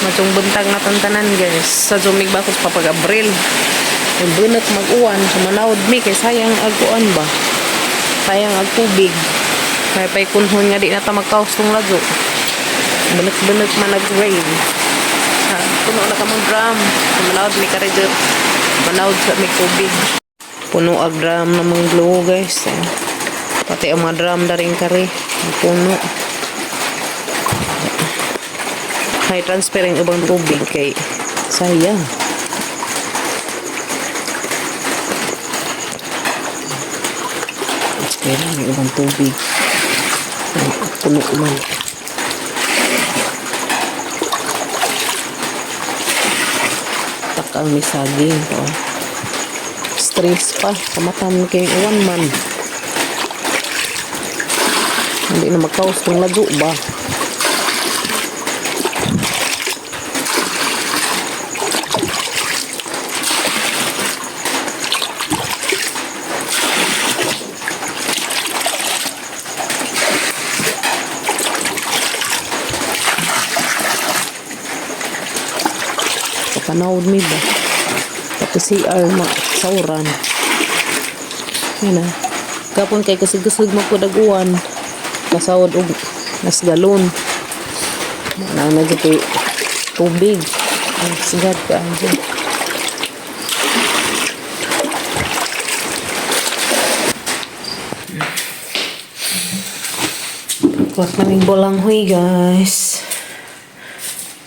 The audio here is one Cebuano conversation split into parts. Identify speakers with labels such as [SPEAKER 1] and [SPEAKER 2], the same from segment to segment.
[SPEAKER 1] Matong buntag na tantanan, guys. Sa Zumig Bakos papag Abril. Yung bunot mag-uwan, sumanawd mi kay sayang ag-uwan ba. Sayang ag tubig. Kaya pa'y kunhon nga di na ta magkaos tong ladyo. Bunot-bunot man nag-rain. Ha, puno na ka mong drum. Sumanawd mi ka rin. Manawd sa mi tubig. Puno ag drum namang blue, guys. Eh. Pati ang mga drum na rin kare. Puno. Hay transfer ang ibang tubig kay sayang. Transfer ang ibang tubig. Ay, puno man. Takang may saging to. Stress pa. Kamatan kay uwan man. Hindi na magkaos kung ladyo ba. Kapanawd mi ba? Pati CR ma sauran. Yan na. Kapon kay kusog-kusog mo po daguan. Kasawod og nas galon. Na na gyud tubig. Ay, sigad ka dyan. Kuhat naming bolanghoy, guys.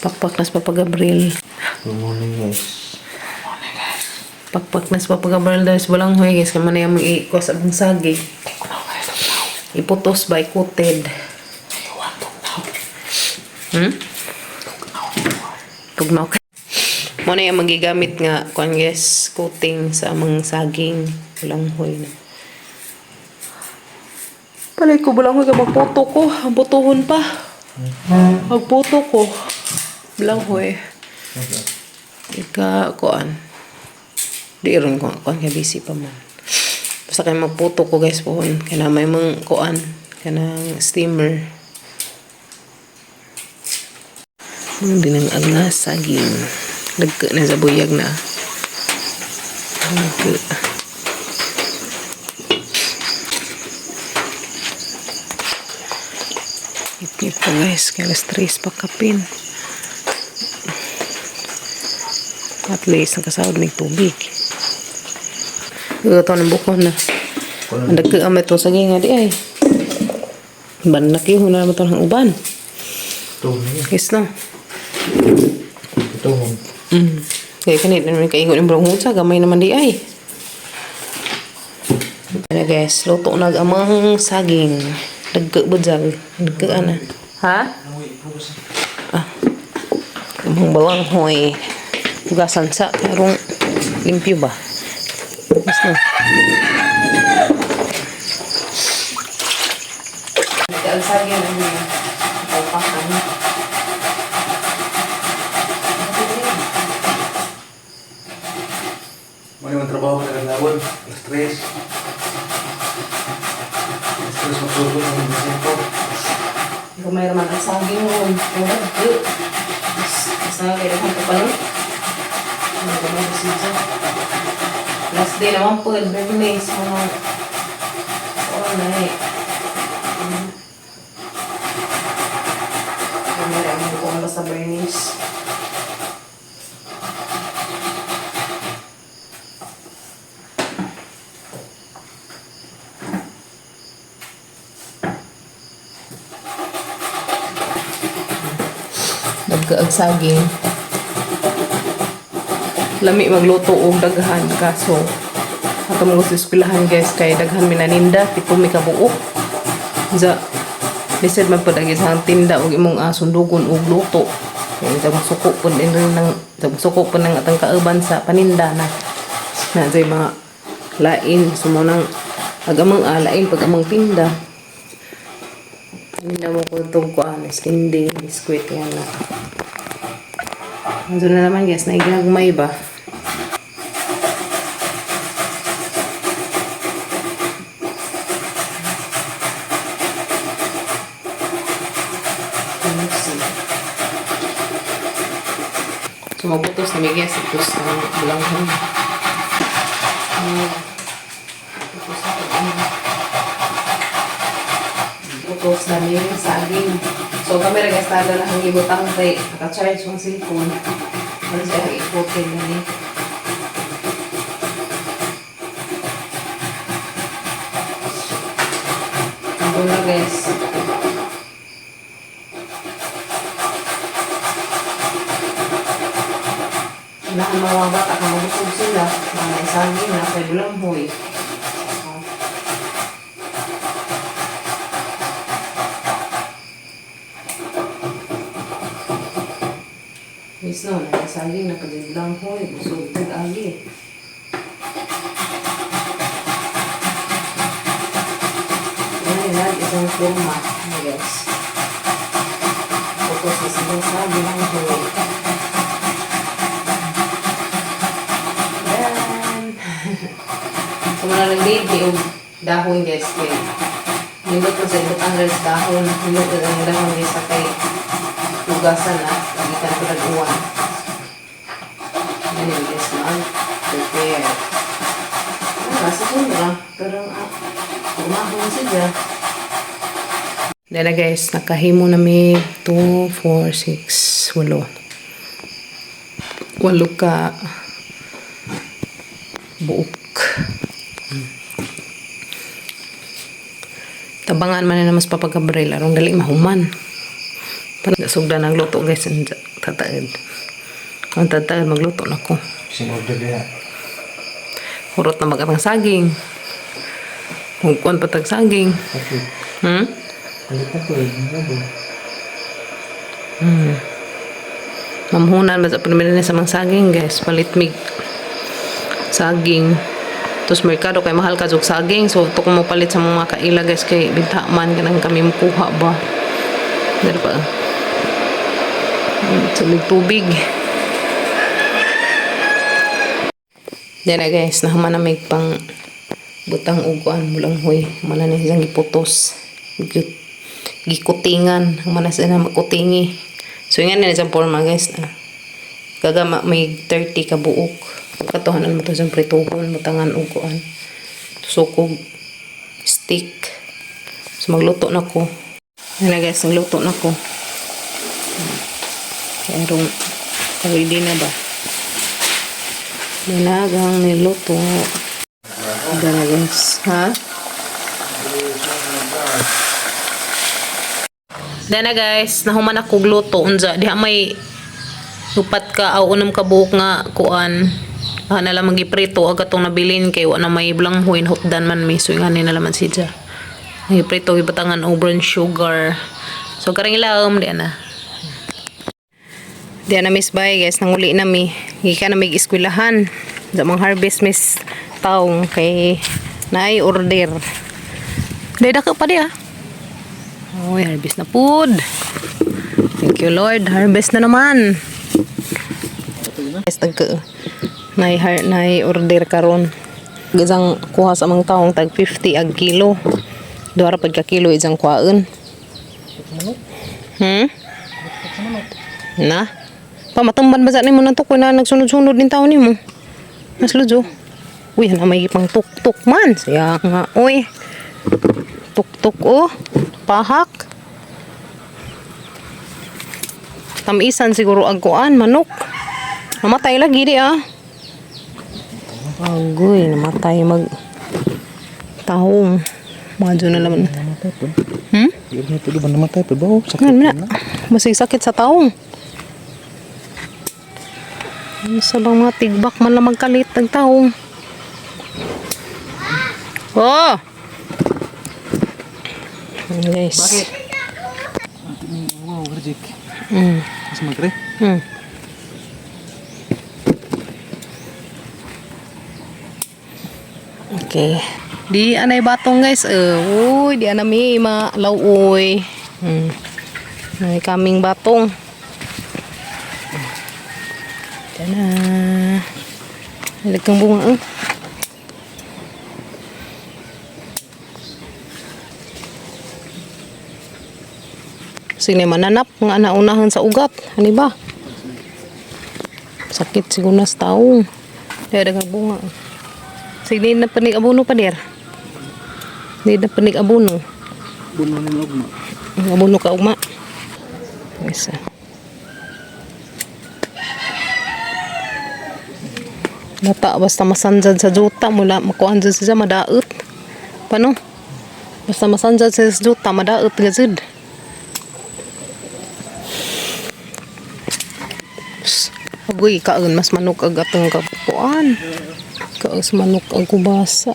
[SPEAKER 1] Pakpak nas Papa Gabriel.
[SPEAKER 2] Good morning, guys.
[SPEAKER 1] Pakpak nas Papa Gabriel guys. Bolanghoy, guys. Kama na yung ikuha sa among saging. Iputos ba? Ikuted. Tugnaw ka. Mo na yung magigamit nga kuan, guys, coating sa among saging balanghoy na. Palay ko balanghoy ka magputo ko. Ang putuhon pa. Magputo ko. Balanghoy. Ika kuan. Di ron ko kuan kay busy pa man. Basta kay magputo ko, guys, pohon. Kay na may mga kuan kanang steamer. Ano din ang agna saging. Nagka na sa buyag na. Nagka. Ipit pa, guys. Kaya alas 3 pa kapin. At least, nakasahod may tubig. Ito ng buko na. Ang dagka ang itong saging nga di ay. Ban na kayo na naman ito ng uban.
[SPEAKER 2] Ito na.
[SPEAKER 1] Yes na.
[SPEAKER 2] Ito.
[SPEAKER 1] Kaya kanit naman kaingon yung burong hutsa, gamay naman di ay. Ano, guys, luto na ang amang saging. Dagka budzag. Dagka ana. Ha? Ah. Amang balanghoy. Hugasan sa karong limpyo ba? Mas na. Ang saging ano yun? Palpakan.
[SPEAKER 2] May mga trabaho na kagawon. Alas 3. Alas 3 matulog ng 5.
[SPEAKER 1] Gamay raman ang saging mo. Pero, basta nga kaya kung kapalo. Ano gamay ko siya. Last day naman po, Bernays, mga oh, na eh. Gamay raman ko ang basta Bernays. Nagkaag saging. Lami magluto og daghan kaso ato mo sa eskwelahan, guys, kay daghan minaninda, pito mi kabuok. Za lisod man pud ang isang tinda og imong sundugon og luto. Kay sa suko pud din rin ng sa suko pud ng atang kauban sa paninda na. Na jay mga lain sumo nang ag amang lain pag amang tinda. Paninda mo ko itong kuan, candy, biskuit yan na. Ano na naman, guys, naigagmay ba? Let me see. So magbutos na may guys, ito sa bulanghon. Butos na pag ano. Butos na may saging. So kami rin guys, tada na ang ibutang kay naka-charge ang cellphone. Ano siya ikutin na ni. Ang na guys. Unahan mga bata kung mabusog sila, mga isaging na kay bulanghoy. Oh. Misno, na isaging na kay bulanghoy, busog tag agi. Yan, yan, isang forma, guys. Tapos na sila sa bulanghoy. Yan. So, muna nag-baby og dahon guys kay nindot ko sa ibutang guys dahon, nindot ko ang dahon guys sa kay lugasan na gikan ko nag-uwan. Yan yun guys, mag prepare. Ah, sa sobra, pero kumahon siya. Dala guys, nakahimo na mi 2, 4, 6, 8. Walo ka buok. Tabangan man na mas papagabril arong dali mahuman. Para sugdan ang luto guys ang tataed. Ang tataed magluto na ko.
[SPEAKER 2] Sinurder niya.
[SPEAKER 1] Hurot na magatang saging. Hugkuan patag saging.
[SPEAKER 2] Okay. Palit na ko. Ano ba?
[SPEAKER 1] Mamhunan ba sa pamilya sa mga saging guys. Palit mig saging. Tapos merkado kay mahal ka jud saging. So to mo palit sa mga kaila guys kay binta man kanang kami mukuha ba. Dali pa. Tubig tubig. Dere guys, nahuman na may pang butang uguan mulanghoy. Mana na siyang giputos. Gikutingan. Mana siya na makutingi. So nga na siyang forma guys. Na. Gagama may 30 ka buok. Katuhanan mo to siyang prituhon, butangan uguan. Tusok og stick. So magluto na ko. Yan na guys, nagluto na ko. Pero ready na ba? Nilagang niluto. Gana guys. Ha? Dana guys, nahuman ako gluto unsa diha may upat ka aw unom ka buok nga kuan. Ah, na lang magiprito aga tong nabilin kay wa na may blanghoy hotdan man mi so ingani na laman siya. Giprito gibatangan og brown sugar. So karang ilawom di ana. Di na miss bay guys, nanguli na mi. Gikan na mig eskwelahan. Sa mga harvest miss taong kay naay order. Dai dako pa di ah. Uy, harvest na food. Thank you Lord, harvest na naman. Guys, tag nay har nay order karon. Isang kuha sa mga taong tag 50 ag kilo. Duha ra pud ka kilo isang kuhaon. Na? Pamatumban ba sa nimo nang tukoy na nagsunod-sunod din taon nimo? Mas lujo. Uy, na may pang tuk-tuk man. Siya nga, uy. Tuk-tuk oh. Pahak. Tamisan siguro ang kuan, manok. Namatay lagi di ah. Agoy, namatay mag tahong. Mga na laman.
[SPEAKER 2] Namatay po.
[SPEAKER 1] Hmm?
[SPEAKER 2] Hindi na ito ba namatay po ba? Oh, sakit
[SPEAKER 1] Ano na? Masig sakit sa taong. Ano sa bang mga tigbak man lang magkalit ng taong. Oh! Ayan, guys.
[SPEAKER 2] Bakit? Wow, reject. Mas magre?
[SPEAKER 1] Okay. Di anay batong guys. Uy, di ana mi malauoy. May kaming batong. Tana. Nilagkang bunga. Eh. Sige mananap nga naunahan sa ugat. Ano ba? Sakit siguro na sa taong. Dahil daghang bunga. Sige, di na panig abono pa der. Di na panig abono.
[SPEAKER 2] Buno ni ugma.
[SPEAKER 1] Ang abono ka ugma. Isa. Lata basta masanjad sa juta mula makuan jud siya madaot. Paano? Basta masanjad sa juta madaot gazud. Agoy kaon mas manok ag atong kapuan. Kaon sa manok ang kubasa.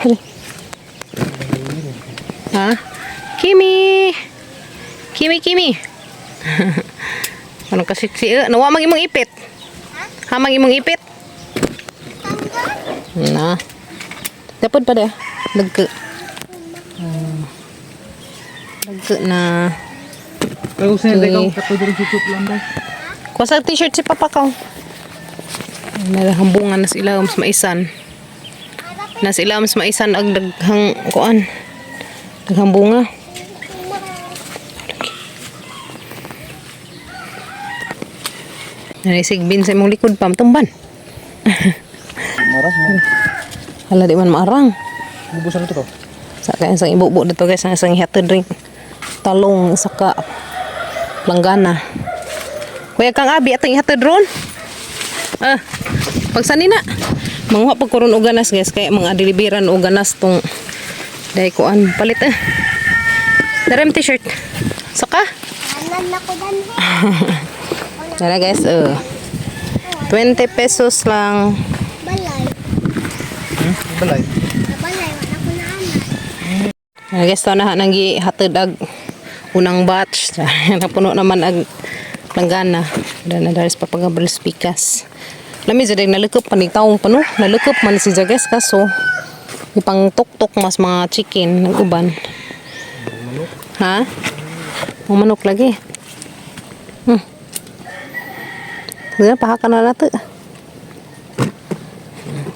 [SPEAKER 1] Hali. Ha? Kimi! Kimi, Kimi! Ano kasi si nawa mang imong ipit. Ha mang imong ipit? Na. Dapat pa de. Nagka. Nagka na.
[SPEAKER 2] Kaya sa
[SPEAKER 1] Okay.
[SPEAKER 2] ikaw katod rin susup lang ba?
[SPEAKER 1] Kuha sa t-shirt si Papa ka. Narahambungan na sila mas maisan. Na sila mas maisan ag daghang kuan. Daghang bunga. Naisigbin sa imong likod pam tumban.
[SPEAKER 2] Maras mo.
[SPEAKER 1] Hala di man maarang.
[SPEAKER 2] Bubusan ito to.
[SPEAKER 1] Sa kaya isang ibubo dito guys, ang isang hatod drink. Talong saka langgana. Kuya kang abi atong ihatod ron. Ah, pagsani na. Manguha pag kuron og ganas guys kay mga deliveran og ganas tong dahil kuan palit eh. Darem t-shirt. Saka.
[SPEAKER 3] Anan na ko danhe.
[SPEAKER 1] Dara guys, 20 pesos lang.
[SPEAKER 3] Balay.
[SPEAKER 2] Hmm? Balay.
[SPEAKER 3] Balay wala ko na anak.
[SPEAKER 1] Dara guys, to na nang gihatod ag unang batch. Napuno naman ag langgana. Dana daris papagabril pikas. Lami jud ay nalukop panig taong pa no. Nalukop man si guys kaso ipang tuktok mas mga chicken ng uban. Ha? Mga manok lagi. Sige, pahaka na nato.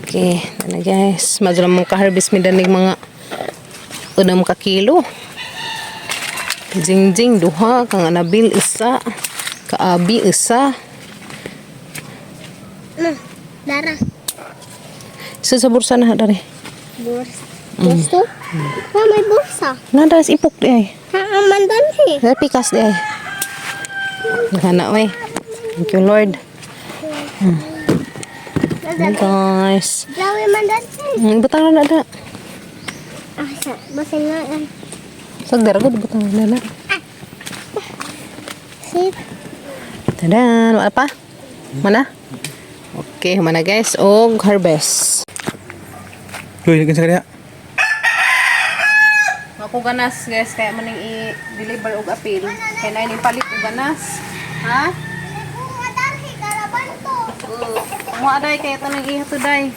[SPEAKER 1] Okay, na guys. Madala mong ka-harvest mi danig mga unam ka kilo. Jingjing duha, kang Anabil isa, kaabi isa.
[SPEAKER 3] Na, dara.
[SPEAKER 1] Isa sa bursa na dari.
[SPEAKER 3] Bursa. Bursa? Ma, may bursa.
[SPEAKER 1] Na dari sa ipok di ay.
[SPEAKER 3] Ha, aman danhe.
[SPEAKER 1] Dari pikas di ay. Nagana oy. Thank you Lord. Hey, guys.
[SPEAKER 3] Dawi man danhe.
[SPEAKER 1] Butang na na.
[SPEAKER 3] Ah, sa, basta na. Ay.
[SPEAKER 1] Sagdara gud butang na na.
[SPEAKER 3] Sip.
[SPEAKER 1] Tadan, wala pa? Mana? Okay, humana guys og harvest.
[SPEAKER 2] Uy, kinsa kaya?
[SPEAKER 1] Ako ganas guys, kaya maning i-deliver og apil. Kaya na ining palit og ganas. Ha?
[SPEAKER 3] Bunga danhe, kalaban to.
[SPEAKER 1] Mo aday kaya tanang ihatod day.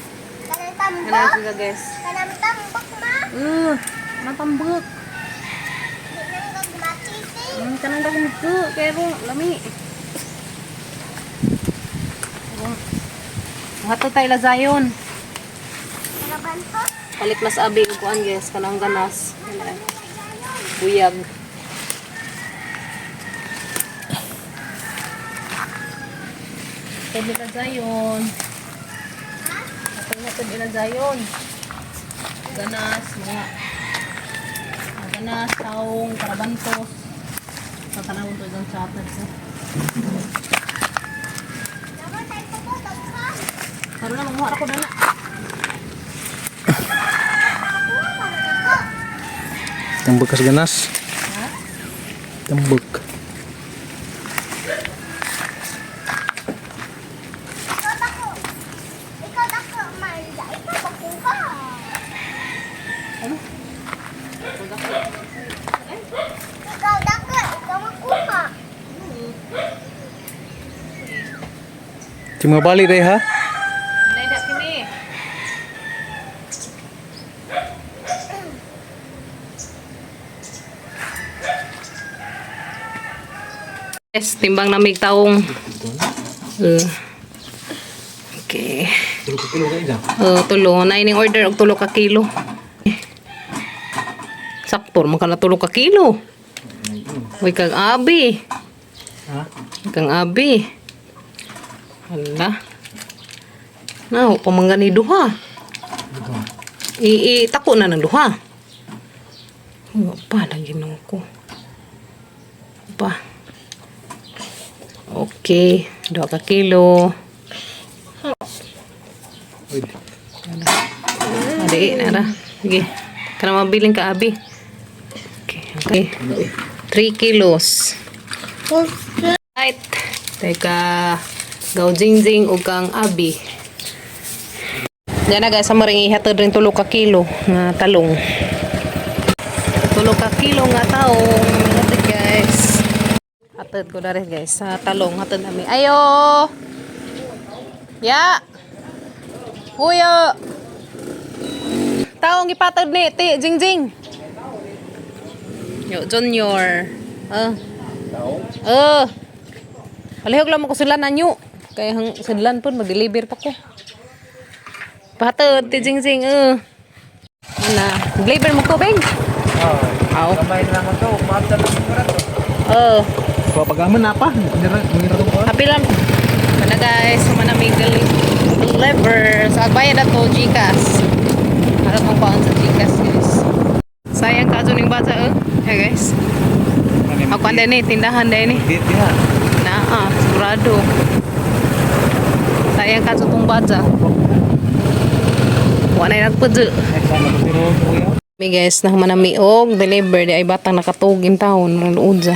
[SPEAKER 3] Kanang tambak.
[SPEAKER 1] Ganas nga guys.
[SPEAKER 3] Kanang tambak ma.
[SPEAKER 1] Natambok.
[SPEAKER 3] Di nang gagmatiti.
[SPEAKER 1] Kanang dagong ko pero lami. Hatod tayo la Zion.
[SPEAKER 3] Kalaban to.
[SPEAKER 1] Palit mas abi og kuan guys, kanang ganas. Buyag. Pwede la Zion. Atong hatod ila Zion. Ganas, mga ganas, taong, karabantos. Sa tanawon to dyan sa atin.
[SPEAKER 3] Dapat tayo po daghan.
[SPEAKER 1] Karon na, manguha ako na.
[SPEAKER 2] Tambak kas ganas. Tambak.
[SPEAKER 3] Ikaw dako. Ikaw dako man. Ikaw makuha.
[SPEAKER 1] Ano?
[SPEAKER 3] Ikaw dako, ikaw makuha.
[SPEAKER 2] Di mga bali day ha?
[SPEAKER 1] Naida kini. Yes, timbang namig taong. Okay.
[SPEAKER 2] Tulo ka kilo ka
[SPEAKER 1] Tulo. Na ining order og tulo ka kilo. Sakto man ka na tulo ka kilo. Uy, kang abi.
[SPEAKER 2] Ha?
[SPEAKER 1] Kang abi. Hala. Na, pamangga ni duha. I, tako na ng duha. Wa pa, naginoo ko. Pa. Okay, 2 ka kilo.
[SPEAKER 2] Uy.
[SPEAKER 1] Adi, nara. Sige. Kana mabiling ka, Abi. Okay. 3 kilos. Right. Teka, gaw jingjing o kang Abi. Diyan na guys, sa maring ihatod rin 3 ka kilo nga talong. 3 ka kilo nga taong. Hatod guys. Hatod ko na rin guys sa talong. Hatod nami. Ayo! Ya! Huyo! Taong ipatod ni, ti, jingjing. Yo, Junior. Ah. Ah. Palihog lang mo ko sila nanyo. Kaya hang sidlan po, mag-deliver pa ko. Patod, ti jingjing, eh. Ana, deliver mo tubig? Aw.
[SPEAKER 2] Kamay lang ito. Maabda lang ko rato.
[SPEAKER 1] Oh.
[SPEAKER 2] Papagaman na pa. Ngira ko.
[SPEAKER 1] Happy lang. Ano guys, sumanamig deliver. Sa agbayad na to, Gcash. Harap ang paon sa Gcash guys. Sayang ka ning bata eh. Hey guys. Ako anda ni, tindahan din ni.
[SPEAKER 2] Dito ha.
[SPEAKER 1] Naa, sigurado. Sayang ka sa tong bata. Wala na nagpudyo.
[SPEAKER 2] Sana ko pero kuya.
[SPEAKER 1] Mi guys, nahuman na mi og deliver di ay batang nakatugin taon manuod sa.